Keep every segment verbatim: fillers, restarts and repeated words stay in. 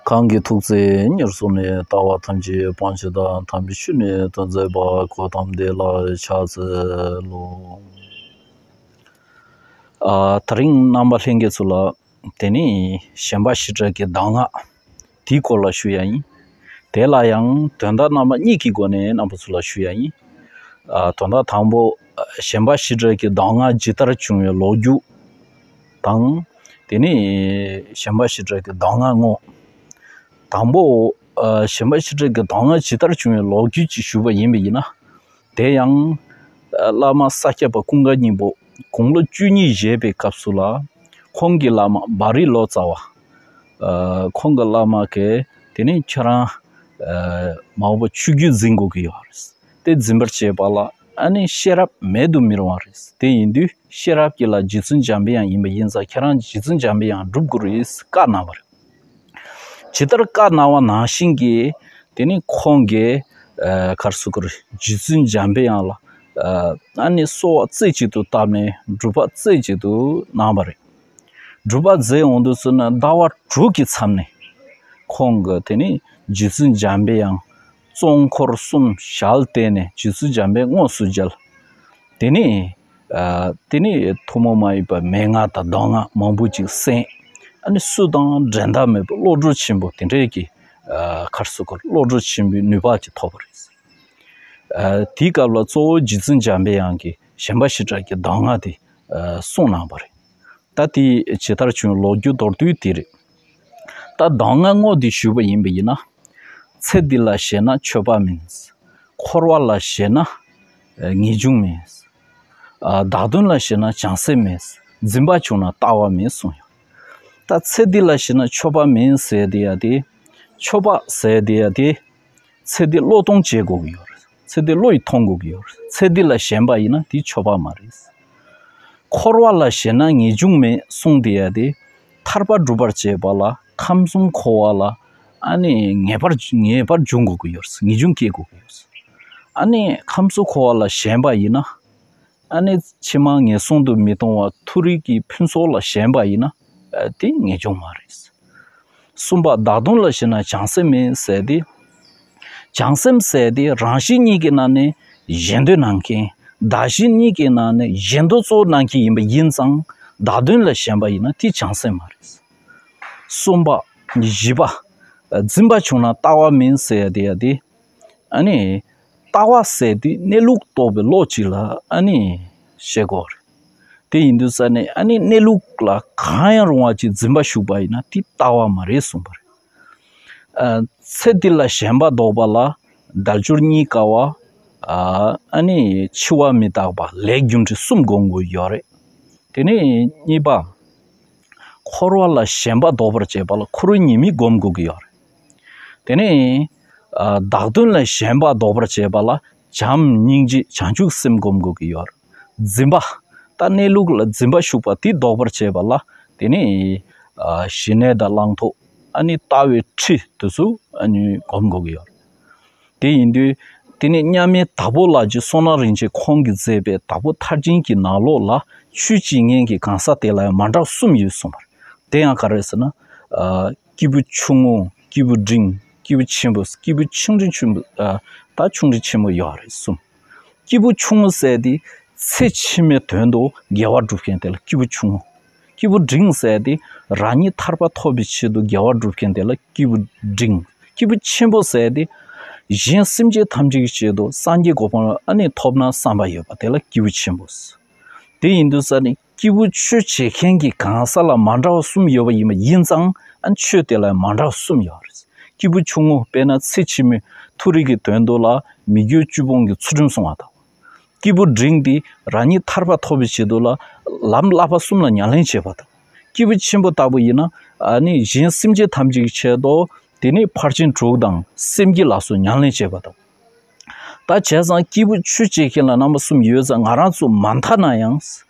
གང་གི་ཐུགས་བརྩེ་ཉེར་བཟུང་ནས། ལྟ་བ་ཐམས་ཅད་སྤང་བྱ་དང་། དམ་པའི་ཆོས་ནི་སྟོན་མཛད་པ། གོའུ་ཏམ་དེ་ལ་ཕྱག་འཚལ་ལོ། ཨ། དེ་རིང་རྣམ་པ་ལྷན་རྒྱས་ཚོ་ལ་དེ་ནི་ཞེན་པ་ཞེ་དྲག་གི་གདམས་ངག་དེའི་སྐོར་ལ་ཞུ་ཡ་ཡིན། དེ་ལ་ཡང་དོན་དག་རྣམ་པ་གཉིས་ཀྱི་སྒོ་ནས་རྣམ་པ་ཚོ་ལ་ཞུ་ཡ་ཡིན། ཨ། དོན་དག་དང་པོ། ཞེན་པ་ཞེ་དྲག་གི་གདམས་ངག་ཇི་ལྟར་བྱུང་བའི་ལོ་རྒྱུས་དང་། དེ་ནས་ཞེན་པ་ཞེ་དྲག་གི་གདམས་ངག་ངོ་། དང་པོ། ཨ། ཞེན་པ་ཞེ་དྲག་གི་གདམས་ངག་ཇི་ལྟར་བྱུང་བའི་ལོ་རྒྱུས་ཅིག་ཞུས་པ་ཡིན་པ་ཡིན་ན། དེ་ཡང་། ཨ། བླ་མ་ས་སྐྱ་པ་ཀུན་དགའ་སྙིང་པོ་དགུང་ལོ་བཅུ་གཉིས་བཞེས་པའི་སྐབས་སུ་ལ། ཁོང་གི་བླ་མ་བ་རི་ལོ་ཙཱ་བ། ཨ། ཁོང་གི་བླ་མ་གིས་དེ་ནས་ཁྱེད་རང་། ཨ། མ་འོངས་པ་ཆོས་བརྒྱུད་འཛིན་དགོས་ཀྱི་ཡོད་རེད། དེ་འཛིན་པར་བྱེད་པ་ལ་ཨ་ནི་ཤེས་རབ་མེད་དུ་མི་རུང་བ་རེད། དེ་ཡིན་དུས་ཤེས་རབ་ཀྱི་ལྷ་རྗེ་བཙུན་འཇམ་པའི་དབྱངས་ཡིན་པ་ཡིན་ཙང་། ཁྱེད་རང་རྗེ་བཙུན་འཇམ་པའི་དབྱངས་སྒྲུབ་དགོས་རེད་བཀའ་གནང་བ་རེད། ཇི་ལྟར་བཀའ་གནང་བ་ནང་བཞིན་གྱི་དེ་ནི་ཁོང་གིས། ཨ། ག་རེ་ཟེར་དགོས་རེད། རྗེ་བཙུན་འཇམ་པའི་དབྱངས་ལ། ཨ། ཨ་ནི་གསོལ་བ་རྩེ་གཅིག་ཏུ་བཏབ་ནས་སྒྲུབ་པ་རྩེ་གཅིག་ཏུ་གནང་བ་རེད། སྒྲུབ་པ་མཛད་འོང་དུས་ཙམ་ན་ཟླ་བ་དྲུག་གི་མཚམས་ནས་ཁོང་གིས་དེ་ནི་རྗེ་བཙུན་འཇམ་པའི་དབྱངས་གཙོ་འཁོར་གསུམ་ཞལ་བསྟན་ནས་རྗེ་བཙུན་འཇམ་པའི་དབྱངས་དངོས་སུ་མཇལ། དེ་ནས། ཨ། དེ་ནས་ཐུན་མོང་མ་ཡིན་པའི་མན་ངག་དང་གདམས་ངག་མང་པོ་ཅིག་གསན། ཨ་ནི་སུ་དང་འགྲན་ཟླ་མེད་པའི་བློ་གྲོས་ཆེན་པོ་དེ་འདྲའི་གི། ཨ། ག་རེ་ཟེར་དགོས་རེད། བློ་གྲོས་ཆེན་པོའི་ནུས་པ་ཅིག་ཐོབ་པ་རེད། ཨ། དེའི་སྐབས་ལ་གཙོ་བོ་རྗེ་བཙུན་འཇམ་པའི་དབྱངས་ཀྱིས་ཞེན་པ་ཞེ་དྲག་གི་གདམས་ངག་དེ། ཨ། གསུངས་གནང་བ་རེད། ད་དེ་ཇི་ལྟར་བྱུང་ལོ་རྒྱུས་མདོར་བསྡུས་དེ་རེད། ད་གདམས་ངག་ངོ་དེ་ཞུས་པ་ཡིན་པ་ཡིན་ན། ཚེ་འདི་ལ་ཞེན་ན་ཆོས་པ་མིན། འཁོར་བ་ལ་ཞེན་ན་ངེས་འབྱུང་མིན། ཨ། བདག་དོན་ལ་ཞེན་ན་བྱང་སེམས་མིན། འཛིན་པ་བྱུང་ན་ལྟ་བ་མིན་གསུངས་ཡོད། ད་ཚེ་འདི་ལ་ཞེན་ན་ཆོས་པ་མིན་ཟེར་དེ་ཡ་དེ། ཆོས་པ་ཟེར་དེ་ཡ་དེ། ཚེ་འདི་བློས་གཏོང་བྱེད་དགོས་ཀྱི་ཡོད་རེད། ཚེ་འདི་བློ་ཡིས་མཐོང་དགོས་ཀྱི་ཡོད་རེད། ཚེ་འདི་ལ་ཞེན་པ་ཡིན་ན་དེ་ཆོས་པ་མ་རེད། འཁོར་བ་ལ་ཞེན་ན་ངེས་འབྱུང་མེད་གསུངས་དེ་ཡ་དེ། ཐར་པ་སྒྲུབ་པར་བྱེད་པ་ལ་ཁམས་གསུམ་འཁོར་བ་ལ་ཨ་ནི་ངེས་པར་ངེས་པར་འབྱུང་དགོས་ཀྱི་ཡོད་རེད། ངེས་འབྱུང་སྐྱེ་དགོས་ཀྱི་ཡོད་རེད། ཨ་ནི་ཁམས་གསུམ་འཁོར་བ་ལ་ཞེན་པ་ཡིན་ན། ཨ་ནི་ཕྱི་མ་ངན་སོང་དུ་མི་ལྟུང་བ་མཐོ་རིས་ཀྱི་ཕུན་ཚོགས་ལ་ཞེན་པ་ཡིན་ན། ཨ། དེ་ངེས་འབྱུང་མ་རེད། གསུམ་པ། བདག་དོན་ལ་ཞེན་ན་བྱང་སེམས་མིན་ཟེར་དེ། བྱང་སེམས་ཟེར་དེ་རང་གཞན་གཉིས་ཀྱི་ནང་ནས་གཞན་དོན་གནང་མཁན། བདག་གཞན་གཉིས་ཀྱི་ནང་ནས་གཞན་དོན་གཙོ་བོ་གནང་མཁན་ཡིན་པ་ཡིན་ཙང་། བདག་དོན་ལ་ཞེན་པ་ཡིན་ན་དེ་བྱང་སེམས་མ་རེད། གསུམ་པ། བཞི་པ། འཛིན་པ་བྱུང་ན་ལྟ་བ་མིན་ཟེར་དེ་ཡ་དེ། ཨ་ནི། ལྟ་བ་ཟེར་དེ་གནས་ལུགས་རྟོགས་པའི་བློ་གཅིག་ལ་ཨ་ནི་བཤད་དགོས་རེད། དེ་ཡིན་དུས་ཙ་ནས་ཨ་ནི་གནས་ལུགས་ལ་གང་ཡང་རུང་བ་ཅིག་འཛིན་པ་ཞུགས་པ་ཡིན་ན་དེ་ལྟ་བ་མ་རེད་གསུངས་པ་རེད། ཨ། ཚེ་འདི་ལ་ཞེན་པ་ལྡོག་པ་ལ་དལ་འབྱོར་རྙེད་དཀའ་བ། ཨ། ཨ་ནི་འཆི་བ་མི་རྟག་པ། ལས་རྒྱུ་འབྲས་གསུམ་སྒོམ་དགོས་ཡོད་རེད། དེ་ནས་གཉིས་པ། འཁོར་བ་ལ་ཞེན་པ་ལྡོག་པར་བྱེད་པ་ལ་འཁོར་བའི་ཉེས་དམིགས་སྒོམ་དགོས་ཀྱི་ཡོད་རེད། དེ་ནས། ཨ། བདག་དོན་ལ་ཞེན་པ་ལྡོག་པར་བྱེད་པ་ལ་བྱམས་སྙིང་རྗེ་བྱང་ཆུབ་སེམས་སྒོམ་དགོས་ཀྱི་ཡོད་རེད། འཛིན་པ། ད་གནས་ལུགས་ལ་འཛིན་པ་ཞུགས་པ་དེ་ལྡོག་པར་བྱེད་པ་ལ་དེ་ནས། ཨ། ཞི་གནས་དང་བླང་དོར། ཨ་ནི་ལྟ་བའི་ཁྲིད་དེ་ཚོ་ཨ་ནི་སྒོམ་དགོས་ཀྱི་ཡོད་རེད། དེ་ཡིན་དུས། དེ་ནས་མཉམ་མེད་དྭགས་པོ་ལྷ་རྗེ་བསོད་ནམས་རིན་ཆེན་ཁོང་གིས་མཛད་པའི་དྭགས་པོ་ཐར་ཆེན་གྱི་ནང་ལོགས་ལ་ཆོས་བྱེད་མཁན་གྱི་གང་ཟག་དེ་ལ་ཡང་མ་འདྲ་བ་གསུམ་ཡོད་གསུངས་པ་རེད། དེ་ཡང་ག་རེ་ཟེར་ན། ཨ། སྐྱེས་བུ་ཆུང་ངུ། སྐྱེས་བུ་འབྲིང་། སྐྱེས་བུ་ཆེན་པོ། སྐྱེས་བུ་ཆུང་འབྲིང་ཆེན་པོ། ཨ། ད་ཆུང་འབྲིང་ཆེན་པོ་ཡོད་རེད་གསུམ། སྐྱེས་བུ་ཆུང་ངུ་ཟེར་དེ་ཚེ་ཕྱི་མའི་དོན་དུ་དགེ་བ་སྒྲུབ་མཁན་དེ་ལ་སྐྱེས་བུ་ཆུང་ངུ། སྐྱེས་བུ་འབྲིང་ཟེར་དེ་རང་ཉིད་ཐར་པ་ཐོབ་པའི་ཆེད་དུ་དགེ་བ་སྒྲུབ་མཁན་དེ་ལ་སྐྱེས་བུ་འབྲིང་། སྐྱེས་བུ་ཆེན་པོ་ཟེར་དེ་གཞན་སེམས་ཅན་ཐམས་ཅད་ཀྱི་ཆེད་དུ་སངས་རྒྱས་གོ་འཕང་ཨ་ནི་ཐོབ་ན་བསམ་པ་ཡོད་པ་དེ་ལ་སྐྱེས་བུ་ཆེན་པོ། དེ་ཡིན་དུས་ཙ་ནས་སྐྱེས་བུ་ཆོས་བྱེད་མཁན་གྱི་གང་ཟག་ལ་མ་འདྲ་བ་གསུམ་ཡོད་པ་ཡིན་པ་ཡིན་ཙང་། ཨ་ནི་ཆོས་དེ་ལ་མ་འདྲ་བ་གསུམ་ཡོད་རེད། སྐྱེས་བུ་ཆུང་ངུ་དཔེར་ན་ཚེ་ཕྱི་མའི་མཐོ་རིས་ཀྱི་དོན་དུ་ལ་མི་དགེ་བཅུ་སྤོང་གི་ཚུལ་ཁྲིམས་སྲུང་བ་དང་། སྐྱེས་བུ་འབྲིང་དེ་རང་ཉིད་ཐར་པ་ཐོབ་པའི་ཆེད་དུ་ལ་ལམ་བསླབ་པ་གསུམ་ལ་ཉམས་ལེན་བྱེད་པ་དང་། སྐྱེས་བུ་ཆེན་པོ་ལྟ་བུ་ཡིན་ན་ཨ་ནི་གཞན་སེམས་ཅན་ཐམས་ཅད་ཀྱི་ཆེད་དུ་དེ་ནས་ཕར་ཕྱིན་དྲུག་དང་སེམས་བསྐྱེད་ལ་སོགས་ཉམས་ལེན་བྱེད་པ་དང་། ད་བྱས་ཙང་སྐྱེས་བུ་ཆོས་བྱེད་མཁན་ལ་རྣམ་པ་གསུམ་ཡོད་ཙང་ང་རང་ཚོ་མ་མཐའ་ན་ཡང་།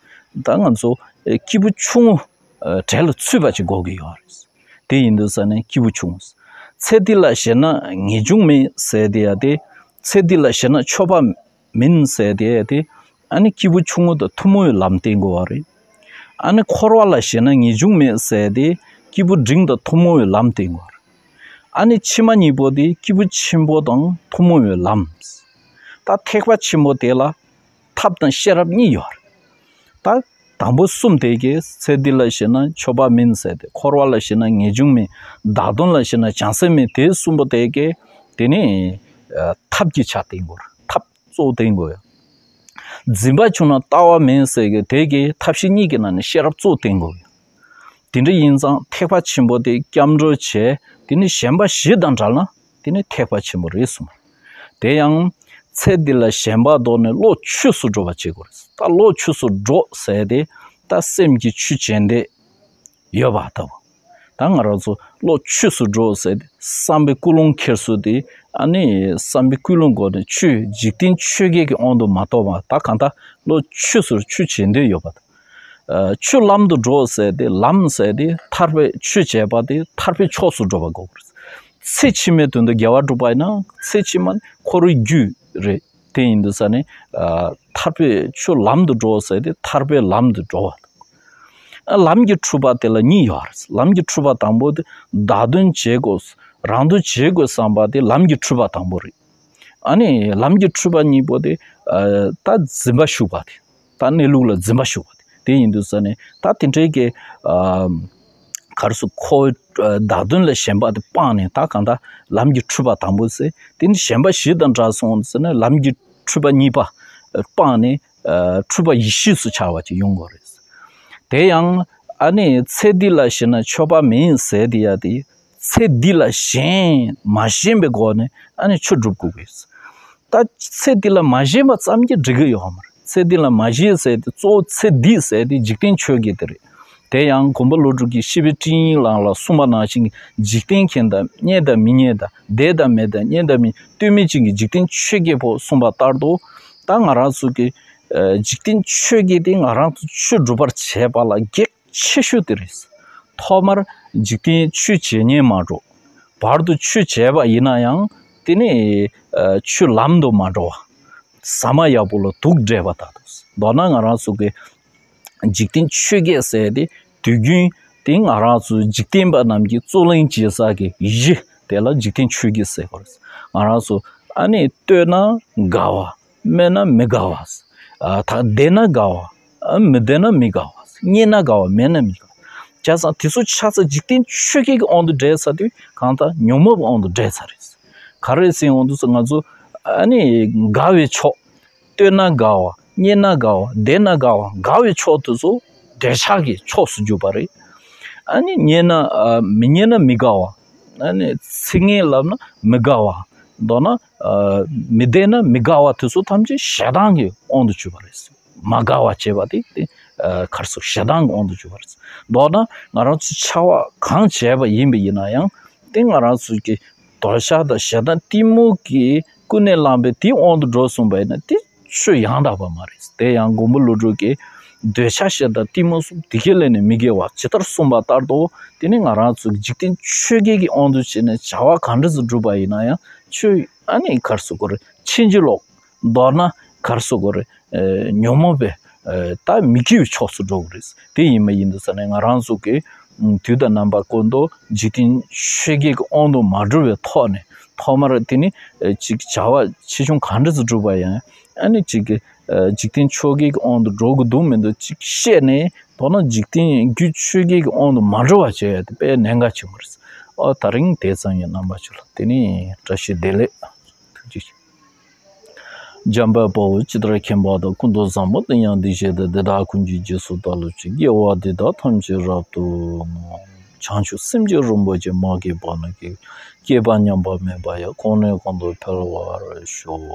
ད་ང་ཚོ་སྐྱེས་བུ་ཆུང་ངུ་གྲལ་ལ་ཚུད་པ་ཅིག་དགོས་ཀྱི་ཡོད་རེད། དེ་ཡིན་དུས་ཙ་ནས་སྐྱེས་བུ་ཆུང་ངུ། ཚེ་འདི་ལ་ཞེན་ན་ངེས་འབྱུང་མེད་ཟེར་དེ་ཡ་དེ། ཚེ་འདི་ལ་ཞེན་ན་ཆོས་པ་མིན་ཟེར་དེ་ཡ་དེ། ཨ་ནི་སྐྱེས་བུ་ཆུང་ངུ་དང་ཐུན་མོང་བའི་ལམ་བསྟེན་དགོས་པ་རེད། ཨ་ནི་འཁོར་བ་ལ་ཞེན་ན་ངེས་འབྱུང་མེད་ཟེར་དེ། སྐྱེས་བུ་འབྲིང་དང་ཐུན་མོང་བའི་ལམ་བསྟེན་དགོས་པ་རེད། ཨ་ནི་ཕྱི་མ་གཉིས་པོ་དེ་སྐྱེས་བུ་ཆེན་པོ་དང་ཐུན་མོང་བའི་ལམ། ད་ཐེག་པ་ཆེན་པོ་དེ་ལ་ཐབས་དང་ཤེས་རབ་གཉིས་ཡོད་རེད། ད་དང་པོ་གསུམ་དེ་གའི་ཚེ་འདི་ལ་ཞེན་ན་ཆོས་པ་མིན་ཟེར་ཏེ། འཁོར་བ་ལ་ཞེན་ན་ངེས་འབྱུང་མིན། བདག་དོན་ལ་ཞེན་ན་བྱང་སེམས་མིན། དེ་གསུམ་པོ་དེ་གའི་དེ་ནི་ཨ་ཐབས་ཀྱི་ཆ་བསྟན་དགོས་རེད། ཐབས་གཙོ་བོ་བསྟན་དགོས་ཡ། འཛིན་པ་བྱུང་ན་ལྟ་བ་མིན་ཟེར་གི་དེ་གའི་ཐབས་ཤེས་གཉིས་ཀྱི་ནང་ནས་ཤེས་རབ་གཙོ་བོ་བསྟན་དགོས་ཡ། དེ་འདྲ་ཡིན་ཙང་ཐེག་པ་ཆེན་པོ་དེ་སྐྱབས་འགྲོ་བྱས། དེ་ནི་ཞེན་པ་བཞི་དང་བྲལ་ན་དེ་ནི་ཐེག་པ་ཆེན་པོ་རེད་གསུངས་པ་རེད། དེ་ཡང་ཚེ་འདི་ལ་ཞེན་པ་བཟློག་ནས་བློ་ཆོས་སུ་འགྲོ་བ་བྱེད་དགོས་རེད། ད་བློ་ཆོས་སུ་འགྲོ་ཟེར་དེ་ད་སེམས་ཀྱི་ཆོས་ཅན་དེ་ཡོད་པ་ལྟ་བུ། ད་ང་རང་ཚོ་བློ་ཆོས་སུ་འགྲོ་ཟེར་ཏེ་བསམ་པའི་ཀུན་སློང་འཁྱེར་ཚུལ་དེ། ཨ་ནི་བསམ་པའི་ཀུན་སློང་སྒོ་ནས་ཆོས་འཇིག་རྟེན་ཆོས་བརྒྱད་ཀྱི་དབང་དུ་མ་གཏོགས་པ། ད་གང་ལྟར་བློ་ཆོས་སུ་ཆོས་བྱེད་འདོད་ཡོད་པ་དང་། ཨ་ཆོས་ལམ་དུ་འགྲོ་ཟེར་ཏེ་ལམ་ཟེར་ཏེ་ཐར་པའི་ཆོས་བྱས་པ་དེ་ཐར་པའི་ཕྱོགས་སུ་འགྲོ་བ་དགོས་པ་རེད། ཚེ་ཕྱི་མའི་དོན་དུ་དགེ་བ་སྒྲུབ་པ་ཡིན་ན་ཚེ་ཕྱི་མ་ནི་འཁོར་བའི་རྒྱུ་རེད། དེ་ཡིན་དུས་ས་ནས་ཨ་ཐར་པའི་ཆོས་ལམ་དུ་འགྲོ་ཟེར་ཏེ་ཐར་པའི་ལམ་དུ་འགྲོ་བ་དང་། ཨ་ལམ་གྱི་འཁྲུལ་པ་དེ་ལ་གཉིས་ཡོད་རེད། ལམ་གྱི་འཁྲུལ་པ་དང་པོ་དེ་བདག་དོན་བྱེད་དགོས། རང་དོན་བྱེད་དགོས་བསམ་པ་དེ་ལམ་གྱི་འཁྲུལ་པ་དང་པོ་རེད། ཨ་ནི་ལམ་གྱི་འཁྲུལ་པ་གཉིས་པོ་དེ་ཨ་ད་འཛིན་པ་ཞུགས་པ་དེ། ད་གནས་ལུགས་ལ་འཛིན་པ་ཞུགས་པ་དེ། དེ་ཡིན་དུས་ས་ནས་ད་དེ་འདྲའི་གི་ཨ་ག་རེ་ཟེར། ཁོ་བོའི་ཨ་བདག་དོན་ལ་ཞེན་པ་དེ་སྤངས་ནས། ད་གང་ལྟར་ལམ་གྱི་འཁྲུལ་པ་དང་པོ་ཟེར། དེ་ནི་ཞེན་པ་བཞི་དང་བྲལ་སོང་ཟེར་ན་ལམ་གྱི་འཁྲུལ་པ་གཉིས་པ་སྤངས་ནས་ཨ་འཁྲུལ་པ་ཡེ་ཤེས་སུ་འཆར་བ་ཅིག་ཡོང་དགོས་རེད། དེ་ཡང་ཨ་ནི་ཚེ་འདི་ལ་ཞེན་ན་ཆོས་པ་མིན་ཟེར་དེ་ཡ་དེ། ཚེ་འདི་ལ་ཞེན་མ་ཞེན་པའི་སྒོ་ནས་ཨ་ནི་ཆོས་སྒྲུབ་དགོས་ཀྱི་ཡོད། ད་ཚེ་འདི་ལ་མ་ཞེན་པ་ཙམ་གྱིས་འགྲིག་གི་ཡོད་མ་རེད། ཚེ་འདི་ལ་མ་ཞེན་ཟེར་དེ་གཙོ་བོ་ཚེ་འདི་ཟེར་དེ་འཇིག་རྟེན་ཆོས་བརྒྱད་དེ་རེད། དེ་ཡང་མགོན་པོ་ཀླུ་སྒྲུབ་ཀྱིས་ཤེས་པའི་སྤྲིངས་ཡིག་ལམ་ལ་གསུངས་པ་ནང་བཞིན་གྱི་འཇིག་རྟེན་མཁྱེན་དང་རྙེད་དང་མི་རྙེད་དང་བདེན་དང་མེད་དང་རྙེད་དང་མིན་ལྟོས་མེད་ཅན་གྱི་འཇིག་རྟེན་ཆོས་བརྒྱད་པོ་གསུངས་པ་ལྟར་དུ། ད་ང་རང་ཚོ་གི་ཨ་འཇིག་རྟེན་ཆོས་བརྒྱད་དེ་ང་རང་ཚོ་ཆོས་སྒྲུབ་པར་བྱེད་པ་ལ་གེགས་ཆེ་ཤོས་དེ་རེད། ཐོག་མར་འཇིག་རྟེན་ཆོས་བྱེད་ཉན་མ་འགྲོ། བར་དུ་ཆོས་བྱས་པ་ཡིན་ན་ཡང་དེ་ནི་ཨ་ཆོས་ལམ་དུ་མ་འགྲོ་བ། ཟ་མ་ཡག་པོ་ལ་དུག་འདྲེས་པ་ལྟ་བུ། མདོར་ན་ང་རང་ཚོ་གི་འཇིག་རྟེན་ཆོས་བརྒྱད་ཟེར་དེ་དུས་རྒྱུན་དེ་ང་རང་ཚོ་འཇིག་རྟེན་པ་རྣམས་ཀྱི་རྩོད་གླེང་བྱེད་ས་གི་གཞི་དེ་ལ་འཇིག་རྟེན་ཆོས་བརྒྱད་ཟེར་བ་རེད། ང་རང་ཚོ་ཨ་ནི་ལྟོས་ན་དགའ་བ། སྨྲས་ན་མི་དགའ་བ། ཨ་ད་བདེན་ན་དགའ་བ། ཨ་མི་བདེན་ན་མི་དགའ་བ། རྙེད་ན་དགའ་བ། མེད་ན་མི་དགའ་བ། བྱས་ཙང་དེ་ཚོ་ཆ་ཚང་འཇིག་རྟེན་ཆོས་བརྒྱད་ཀྱི་དབང་དུ་འདྲེས་ཚར་དུས་གང་ལྟར་ཉོན་མོངས་པའི་དབང་དུ་འདྲེས་ཚར་རེད། ག་རེ་ཟེར་འོང་དུས་ང་ཚོ་ཨ་ནི་དགའ་བའི་ཕྱོགས། ལྟོས་ན་དགའ་བ། རྙེད་ན་དགའ་བ། བདེན་ན་དགའ་བ། དགའ་བའི་ཕྱོགས་དེ་ཚོ་འདོད་ཆགས་ཀྱི་ཕྱོགས་སུ་གྱུར་པ་རེད། ཨ་ནི་རྙེད་ན་ཨ་མི་རྙེད་ན་མི་དགའ་བ། ཨ་ནི་ཚིག་ངན་ལབ་ན་མི་དགའ་བ། མདོར་ན་ཨ་མི་བདེན་ན་མི་དགའ་བ་དེ་ཚོ་ཐམས་ཅད་ཞེ་སྡང་གི་དབང་དུ་གྱུར་པ་རེད། མ་དགའ་བ་བྱས་པ་དེ་དེ་ཨ་ག་རེ་ཟེར། ཞེ་སྡང་གི་དབང་དུ་གྱུར་པ་རེད། མདོར་ན་ང་རང་ཚོ་འཆལ་བ་གང་བྱས་པ་ཡིན་པ་ཡིན་ན་ཡང་དེ་ང་རང་ཚོ་གི་འདོད་ཆགས་དང་ཞེ་སྡང་གཏི་མུག་གིས་ཀུན་ནས་བསླངས་པའི་དེའི་དབང་དུ་འགྲོ་སོང་བ་ཡིན་ན་དེ་ཆོས་ཡང་དག་པ་མ་རེད། དེ་ཡང་མགོན་པོ་ཀླུ་སྒྲུབ་ཀྱིས་འདོད་ཆགས་ཞེ་སྡང་གཏི་མུག་གསུམ་དེ་སྐད་ལས་ནི་མི་དགེ་བ་ཇི་ལྟར་གསུངས་པ་ལྟར་དུ། དེ་ནི་ང་རང་ཚོ་འཇིག་རྟེན་ཆོས་བརྒྱད་ཀྱི་དབང་དུ་བྱས་ནས་བྱ་བ་གང་འདྲ་ཞིག་བསྒྲུབས་པ་ཡིན་ན་ཡང་ཆོས་ཨ་ནི་ག་རེ་ཟེར་དགོས་རེད། ཕྱིན་ཅི་ལོག་མདོར་ན་ག་རེ་ཟེར་དགོས་རེད། ཨེ་ཉོན་མོངས་པའི་ཨེ་ད་མི་སྐྱིད་པའི་ཕྱོགས་སུ་འགྲོ་གི་རེད། དེ་ཡིན་པ་ཡིན་དུས་ས་ནས་ང་རང་ཚོ་གི་ཨུམ་དུས་དང་རྣམ་པ་ཀུན་ཏུ་འཇིག་རྟེན་ཆོས་བརྒྱད་ཀྱི་དབང་དུ་མ་འགྲོ་བའི་ཐོག་ནས་ཐོག་མར་དེ་ནི་ཨེ་ཅིག་བྱ་བ་ཆེ་ཆུང་གང་འདྲ་ཞིག་བསྒྲུབས་པ་ཡང་ཨ་ནི་ཅིག་གི་ཨེ་འཇིག་རྟེན་ཆོས་བརྒྱད་ཀྱི་དབང་དུ་འགྲོ་གི་འདུག་མི་འདུག་ཅིག་ཤེས་ནས། མདོར་ན་འཇིག་རྟེན་རྒྱུ་ཆོས་བརྒྱད་ཀྱི་དབང་དུ་མ་འགྲོ་བ་བྱེད་ཡ་དེ་དཔེ་གནད་འགག་ཆེན་པོ་རེད། ཨོ་ད་རིང་དེ་ཙམ་ཡིན། རྣམ་པ་ཚོ་ལ་དེ་ནི་བཀྲ་ཤིས་བདེ་ལེགས། ཐུགས་རྗེ་ཆེ། འཇམ་དཔལ་དཔའ་བོས་ཇི་ལྟར་མཁྱེན་པ་དང་། ཀུན་ཏུ་བཟང་པོ་དེ་ཡང་དེ་བཞིན་ཏེ། དེ་དག་ཀུན་གྱི་རྗེས་སུ་བདག་སློབ་ཅིང་། དགེ་བ་འདི་དག་ཐམས་ཅད་རབ་ཏུ་བསྔོ། བྱང་ཆུབ་སེམས་ཀྱི་རིན་པོ་ཆེ། མ་སྐྱེས་པ་རྣམས་སྐྱེ། སྐྱེས་པ་ཉམས་པ་མེད་པ་ཡང་། གོང་ནས་གོང་དུ་འཕེལ་བར་ཤོག།